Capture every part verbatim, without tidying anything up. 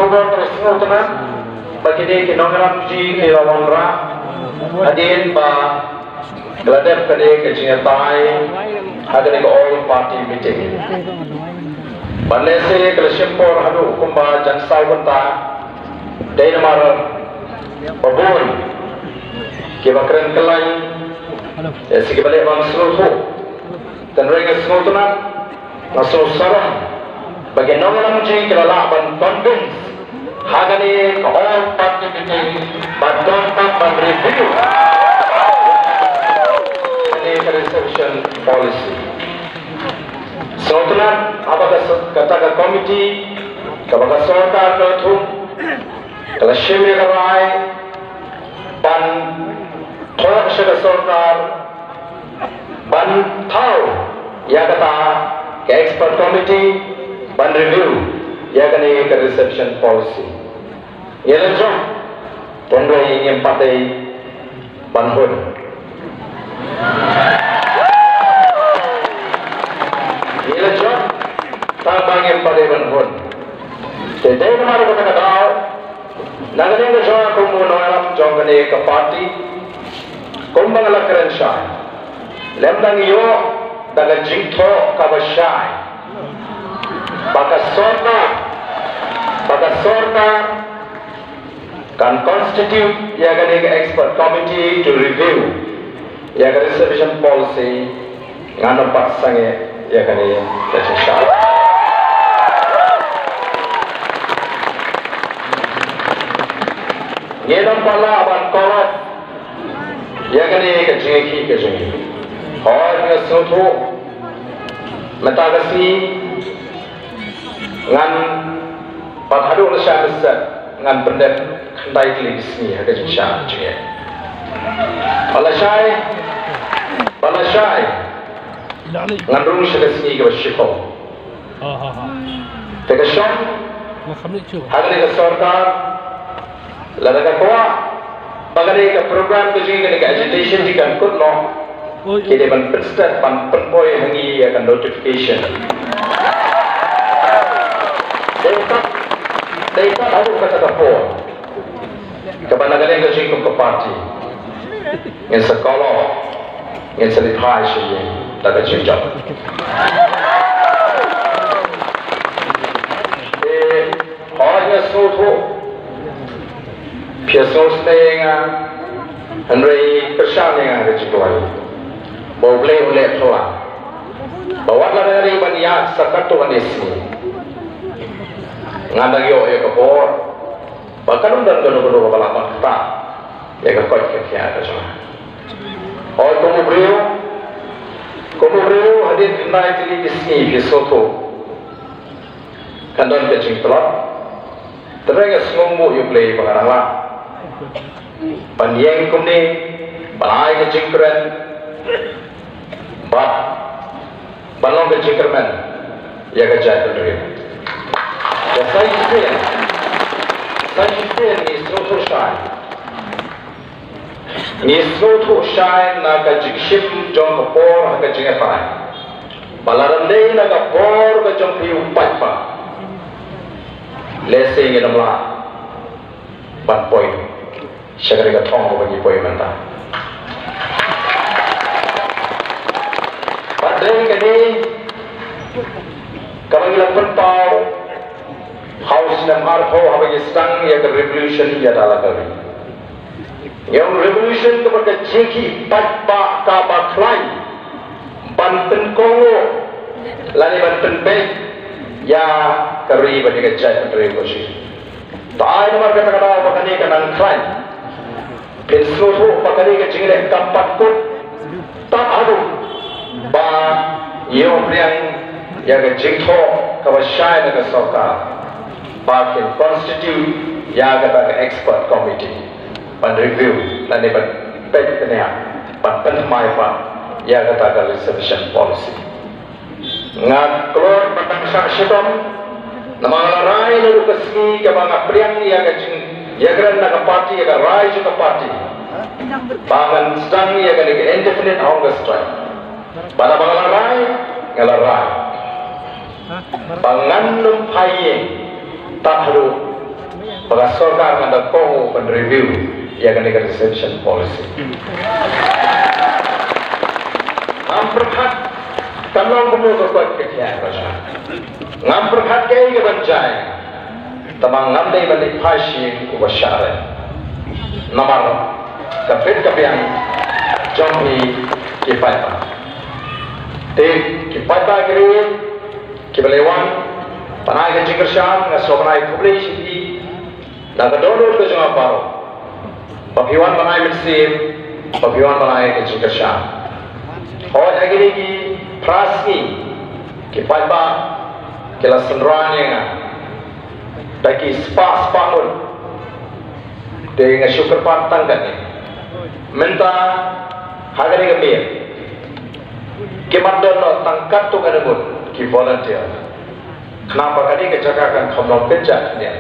Sngewtynnat ba kine ki nongïalam jong ngi ki la wanrah hadien ba la dep kane ka jingïatai ha kane ka all party meeting. Ban lehse ka la shim por haduh kumba jan saw kynta, dei namar ba bun kiba kren kyllaiñ, eh, lehse kiba leh bym sngewthuh. Tang ruh nga sngewtynnat, nga sngewsarong ba ki nongïalam jong ngi ki la lah ban convince ha kane ka all party meeting ba donkam ban review kane ka reservation policy. Sngewtynnat haba ka s-, kata ka committee kaba ka sorkar ka la thung ka la shim ïa ka rai ban thoh sha ka sorkar ban thaw ïa kata ka expert committee ban review ïa kane ka reservation policy. Ngi la jop, tang ba ngim pat dei ban hun. Ngi la jop, tang ba ngim pat dei ban hun. Te dei namar kata ka daw, na kane ka jong nga kum u nongïalam jong kane ka party, kumba nga la kren shai, lem dang ïoh da ka jingthoh kaba shai ba ka sorkar, ba ka sorkar kan constitute ïa kane ka expert committee to review ïa ka reservation policy. Ngan ym pat sangeh ïa kane ka jingshai. Ngin ym pat lah ban call off ïa kane ka jingïakhih ka jong ngi. Hooid, nga sngewthuh mynta ka sngi ngan pat haduh lashai mynstep ngan pyndep khyndai tylli ki sngi ha ka jingshah jingeh. Ba lashai, ba lashai ngan rung sha ka sngi kaba shiphew. Te ka shong ha kane ka sorkar, lada ka kwah ba kane ka program ka jong ngi, kane ka agitation jong ngi kan kut noh, ki dei ban pynstet, ban pynpoi ha ngi ïa ka notification. Dei pat, dei pat haduh kata ka por kaba na ka liang ka jong ngi kum ka party ngin sa call off, ngin sa leit phai sha ïing da ka jingjop. Te hooid, nga sngewthuh phi ïa sngewsynei ïa nga, hynrei pyrshang ïa nga ka jingduwai ba U Blei un leh phylla ba wat la dang ri ban ïaid sa katto katne sngi, ngan dang ïoh ïa ka bor ba kan ym don kano kano kaba lah ban ktah ïa ka koit ka khiah ka jong nga. Hooid, kum u briew, kum u briew, hadien khyndai tylli ki sngi phi sngewthuh kan don ka jingtlot. Tang ba nga sngewnguh ïa U Blei ba nga dang lah ban ïeng kumne, ban ai ka jingkren bad ban long ka jingkyrmen ïa ka jaitbynriew. Te sa shisien, sa shisien ngi sngewthuh shai, ngi sngewthuh shai na ka jingshim jong ka por ha ka jingïatai ba lada ym dei na ka bor ka jong phi u paidbah, lehse ngin ym lah ban poi sha kane ka thong kaba ngi poi mynta. Bad dei kane kaba ngi la pynpaw ha u snem arphew haba ngi sdang ïa ka revolution ïa da la ka ri. Ïa u revolution kaba ka jingïakhih paidbah kaba khlaiñ ban pynkohnguh lane ban pynbeit ïa ka ri bad ïa ka jaitbynriew ka jong ngi. Te ai namar kata ka daw ba kane ka nang khlaiñ. Phin sngewthuh ba kane ka jingleh kam pat kut tad haduh ba ïoh pdiang ïa ka jingthoh kaba shai na ka sorkar ba kin constitute ïa kata ka expert committee ban review lane ban peit bniah, ban pynthymmai pat ïa kata ka reservation policy. Nga kloi ban nang shah shitom namar nga la rai naduh ka sngi kaba nga pdiang ïa ka jingïakren na ka party, ïa ka rai jong ka party, ba ngan sdang ïa kane ka indefinite hunger strike. Bad haba nga la rai, nga la rai ba ngan ym phai ïing tad haduh Ba ka sorkar kan da kohnguh ban review ïa kane ka reservation policy. Ngam pyrkhat kan long kumno ka koit ka khiah ka jong nga. Ngam pyrkhat kaei kaban jia ïa nga. Tangba ngam dei ban leit phai sha uba shah rem. Namar ka bit ka biang jong phi ki paidbah. Te ki paidbah ki ri kiba la wan ban ai ka jingkyrshan, nga sngewbha ban ai khublei sha phi. Na ka dohnud ka jong nga baroh, ba phi wan ban ai mynsiem, ba phi wan ban ai ka jingkyrshan. Hooid, ha kine ki phra sngi ki paidbah ki la synran ïa nga da ki spah spah ngut. Te nga shu kyrpad tang kane. Mynta ha kane ka miet kim don noh tang katto katne ngut ki volunteer. Khnang ba kane ka jaka kan kham long kynja khyndiat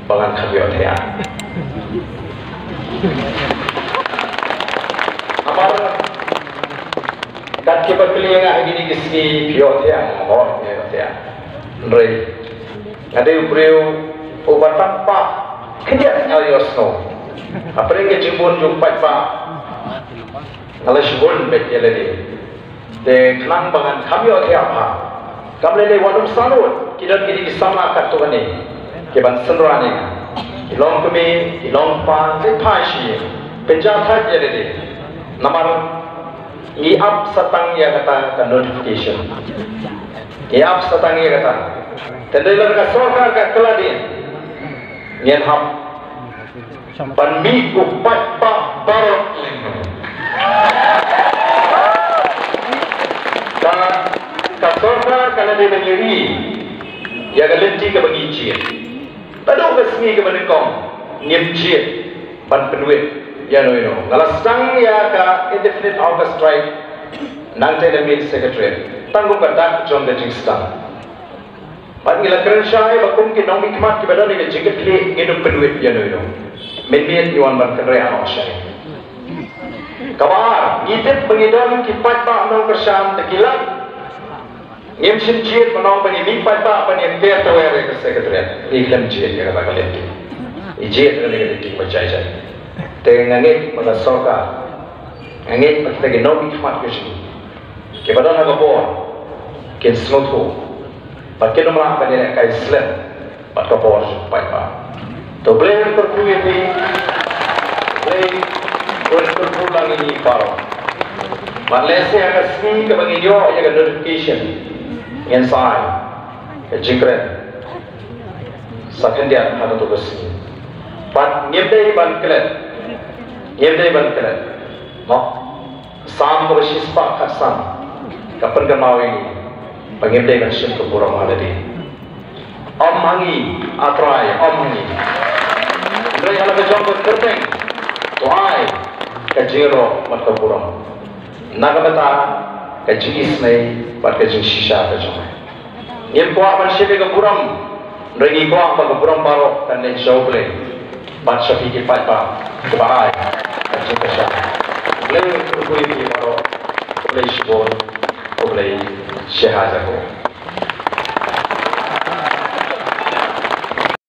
ba ngan kham ïohthiah. Namar kat kiba kylli ïa nga ha kine ki sngi, phi ïohthiah? Hooid, nga ïohthiah. Hynrei nga dei u briew uba tang pah khyndiat nga ïohsngew. Hapdeng ka jingbun jong u paidbah nga la shibun beit ïa lade. Te khnang ba ngan kham ïohthiah bha, kam lei lei wat ym sangeh ki don kine ki samla katto katne kiban synran ïa nga. Ki long kmie, ki long kpa, te phai sha ïing, pynjah thait ïa lade. Namar ngi ap sa tang ïa kata ka notification. Ngi ap sa tang ïa kata. Te dei lada ka sorkar ka kylla dien, ngin hap ban mih u paidbah baroh. Ka, ka sorkar ka la dei ban ïohi ïa ka lynti kaba ngi jied. Naduh ka sngi kaba nyngkong ngim jied ban pynwit ïano ïano. Nga la sdang ïa ka indefinite hunger strike nangta na main secretariat tang kum ka dak jong ka jingsdang. Bad ngi la kren shai ba kum ki nongmihkhmat kiba don ïa ka jingkitkhlieh ngin ym pynwit ïano ïano. Mynmiet ngi wan ban kynriah noh shai. Kaba ar, ngi tip ba ngi don ki paidbah nongkyrshan, te ki lap. Ngim shym jied ban ong ba ngi mih paidbah ban ïa ker tawiar ïa ka secretariat. Ngi khlem jied ïa kata ka lynti. Ngi jied ïa kata ka lynti ba jai jai. Te nga ngeit ba ka sorkar, nga ngeit ba kita ki nongmihkhmat ka jong ngi kiba don ha ka bor kin sngewthuh bad kin ym lah ban ïalehkai slem bad ka bor jong u paidbah. To Blei un kyrkhu ïa phi. Blei un kyrkhu lang ïa ngi baroh. Bad lehse ha ka sngi kaba ngin ïoh ïa ka notification, ngin sa ai ka jingkren sa khyndiat ha kato ka sngi. Bad ngim dei ban klet. Ngim dei ban klet. Mo? Salm kaba shispah khatsan ka pynkynmaw ïa ngi ba ngim dei ban shim ka burom ha lade. Ym ha ngi, A Trai, ym ha ngi. Hynrei ha la ka jong ka kyrteng to ai ka jingïaroh bad ka burom na ka bynta ka jingisynei bad ka jingshisha ka jong me. Ngim kwah ban shim ïa ka burom, hynrei ngi kwah ba ka burom baroh kan leit sha U Blei bad sha phi ki paidbah kiba ai ka jingkyrshan. Blei un kyrkhu ïa phi baroh. Khublei shibun. Khublei shihajar.